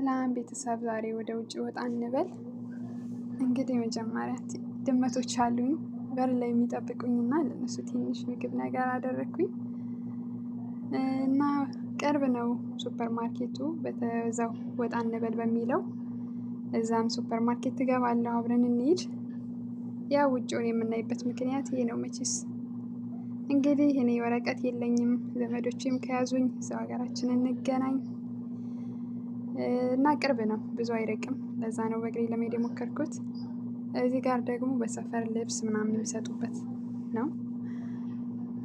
ሰላም ቤተሰብ፣ ዛሬ ወደ ውጭ ወጣ እንበል። እንግዲህ መጀመሪያ ድመቶች አሉኝ በር ላይ የሚጠብቁኝና ለእነሱ ትንሽ ምግብ ነገር አደረግኩኝ እና ቅርብ ነው ሱፐር ማርኬቱ። በተዛው ወጣ እንበል በሚለው እዛም ሱፐር ማርኬት እገባለሁ፣ አብረን እንሂድ። ያው ውጭውን የምናይበት ምክንያት ይሄ ነው መቼስ። እንግዲህ እኔ ወረቀት የለኝም፣ ዘመዶቼም ከያዙኝ እዛው ሀገራችን እንገናኝ እና ቅርብ ነው፣ ብዙ አይርቅም። ለዛ ነው በእግሬ ለመሄድ የሞከርኩት። እዚህ ጋር ደግሞ በሰፈር ልብስ ምናምን የሚሰጡበት ነው።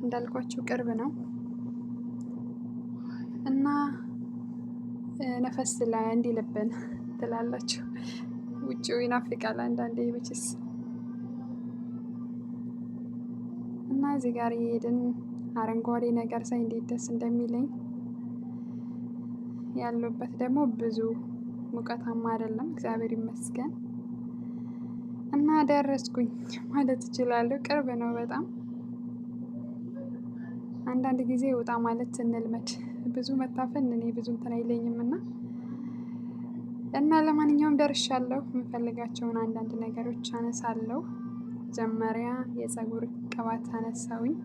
እንዳልኳችሁ ቅርብ ነው እና ነፈስ እንዲልብን ትላላችሁ። ውጭው ይናፍቃል አንዳንዴ መቼስ። እና እዚህ ጋር የሄድን አረንጓዴ ነገር ሳይ እንዴት ደስ እንደሚለኝ። ያለበት ደግሞ ብዙ ሙቀታማ አይደለም፣ እግዚአብሔር ይመስገን። እና ደረስኩኝ ማለት እችላለሁ። ቅርብ ነው በጣም። አንዳንድ ጊዜ ውጣ ማለት እንልመድ። ብዙ መታፈን እኔ ብዙ እንትን አይለኝም እና ለማንኛውም ደርሻለሁ። የምፈልጋቸውን አንዳንድ ነገሮች አነሳለሁ። መጀመሪያ የፀጉር ቅባት አነሳውኝ።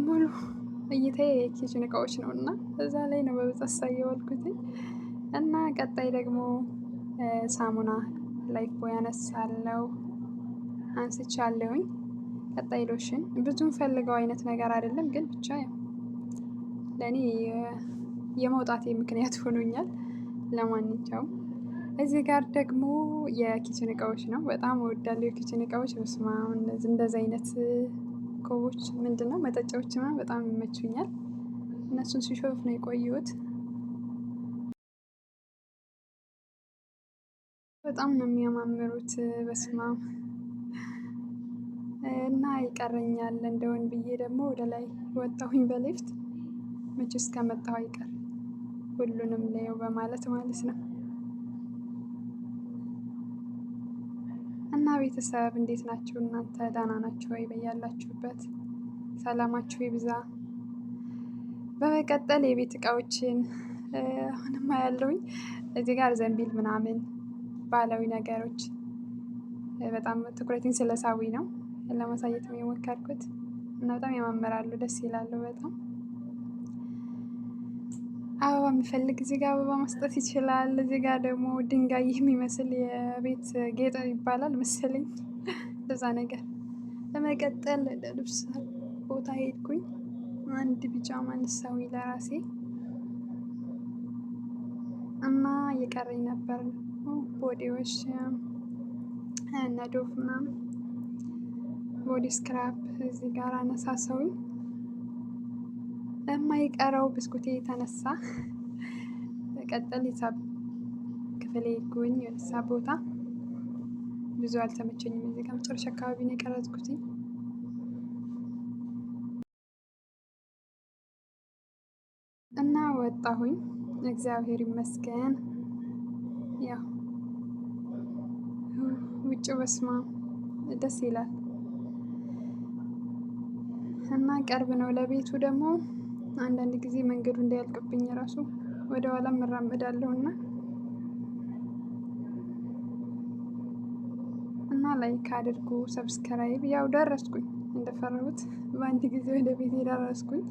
ሙሉ እይታዬ የ kitchen እቃዎች ነው እና እዛ ላይ ነው በብዛት ሳየዋልኩት። እና ቀጣይ ደግሞ ሳሙና Lifebuoy አነሳለሁ፣ አንስቻለሁኝ። ቀጣይ ሎሽን ብዙም ፈልገው አይነት ነገር አይደለም፣ ግን ብቻ ለእኔ የመውጣቴ ምክንያት ሆኖኛል። ለማንኛውም እዚህ ጋር ደግሞ የ kitchen እቃዎች ነው። በጣም እወዳለሁ የ kitchen እቃዎች። በስመ አብ፣ እንደዚህ አይነት ኮቦች ምንድን ነው መጠጫዎች ምናምን በጣም ይመቹኛል። እነሱን ሲሾፍ ነው የቆየሁት። በጣም ነው የሚያማምሩት። በስመ አብ። እና ይቀረኛል እንደውን ብዬ ደግሞ ወደ ላይ ወጣሁኝ በሊፍት። መቼስ ከመጣሁ አይቀር ሁሉንም ለየው በማለት ማለት ነው። እና ቤተሰብ እንዴት ናችሁ እናንተ? ደህና ናችሁ ወይ? በያላችሁበት ሰላማችሁ ይብዛ። በመቀጠል የቤት እቃዎችን አሁንም ያለውኝ እዚህ ጋር ዘንቢል ምናምን ባህላዊ ነገሮች በጣም ትኩረቴን ስለሳዊ ነው ለማሳየት የሞከርኩት እና በጣም ያማምራሉ፣ ደስ ይላሉ በጣም። አበባ የሚፈልግ እዚህ ጋር አበባ መስጠት ይችላል። እዚህ ጋር ደግሞ ድንጋይ የሚመስል የቤት ጌጥ ይባላል መሰለኝ እንደዛ ነገር። ለመቀጠል ልብስ ቦታ ሄድኩኝ። አንድ ቢጃማ አነሳሁኝ ለራሴ እና እየቀረኝ ነበር body ዎች እና Dove ምናምን body scrub እዚህ ጋር አነሳሰውኝ። የማይቀረው ብስኩቴ የተነሳ ቀጠል ሂሳብ ክፍሌ ጎኝ ሂሳብ ቦታ ብዙ አልተመቸኝም። እዚህ ጋር መጨረሻ አካባቢ ነው የቀረጽኩትኝ እና ወጣሁኝ። እግዚአብሔር ይመስገን። ያው ውጭ በስማ ደስ ይላል እና ቅርብ ነው ለቤቱ ደግሞ። አንዳንድ ጊዜ መንገዱ እንዳያልቅብኝ ራሱ ወደ ኋላ እራመዳለሁ እና like አድርጉ፣ subscribe። ያው ደረስኩኝ እንደፈራሁት በአንድ ጊዜ ወደ ቤት ደረስኩኝ።